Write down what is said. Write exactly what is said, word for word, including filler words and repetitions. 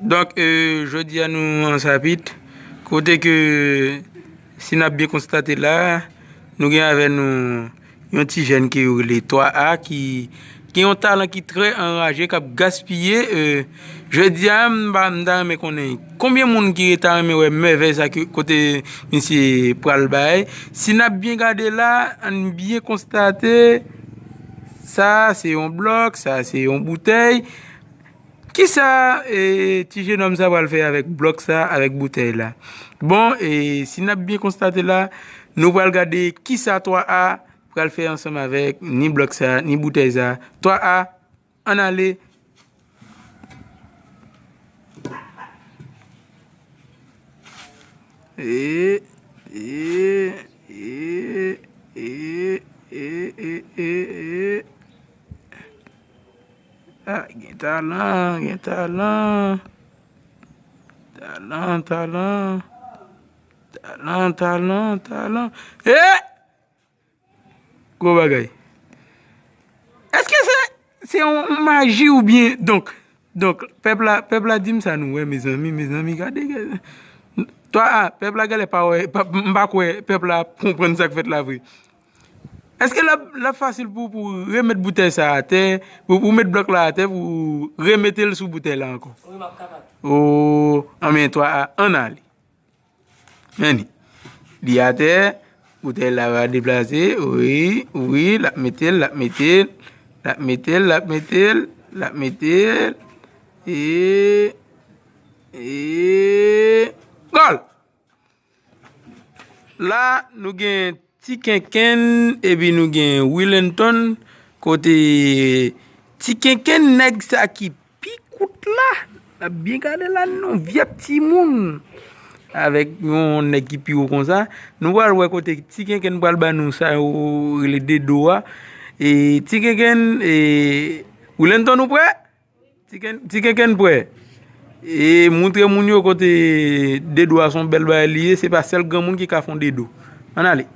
Donk, e, jodi a nou an Sapit, kote ke, si n ap byen konstate la, nou gen avè nou yon ti jèn ke yo rele Twa A ki gen yon talan ki trè anraje, k ap gaspiye. E, jodi a, m pa, m ta renmen konnen konbyen moun ki ta renmen wè mèvèy sa ki, kote misye pral bay. Si n ap byen gade la, ann byen konstate, sa se yon blòk, sa se yon boutèy. Kisa, e, ti jenòm sa pral fè avèk blòk sa, avèk boutèy la? Bon, e, si n ap byen konstate la, nou pral gade kisa Twa A pral fè ansanm avèk ni blòk sa, ni boutèy sa. Twa A, ann ale. E, e, e, e, e, e, e, e. Ah, gen talan, gen talan. Talan, talan. Talan, talan, talan. E! Gwo bagay. Èske se, se yon maji oubyen, donk, donk, pèp la, pèp la di m sa nou wè, mezanmi, mezanmi, gade, gade. Twa A, pèp la genlè pa wè, pa, m pa kwè pèp la ap konprann sa k fèt la vre. Èske l ap, l ap fasil pou, pou remèt boutèy sa atè, pou, pou met blòk la atè, pou remete l sou boutèy la ankò? Wi, m ap kapab. O, anben, Twa A, ann ale. Men li. Li atè, boutèy la va deplase, wi, wi, l ap mete l, l ap mete l, l ap mete l, l ap mete l, l ap mete l, e, e, gòl! La, nou gen Ti Kenkenn, epi nou gen Willenton, kote Ti Kenkenn, nèg sa ki pi kout la, n ap byen gade la, non, vye timoun. Avèk yon nèg ki pi wo konsa, nou pral wè kote Ti Kenkenn pral ba nou sa yo rele dedo a. E Ti Kenkenn, e, Willenton, ou prè? Ti Ken-, Ti Kenkenn prè. E montre moun yo kote dedo a se yon bèl bagay li ye, se pa sèl granmoun ki ka fè yon dedo. Ann ale.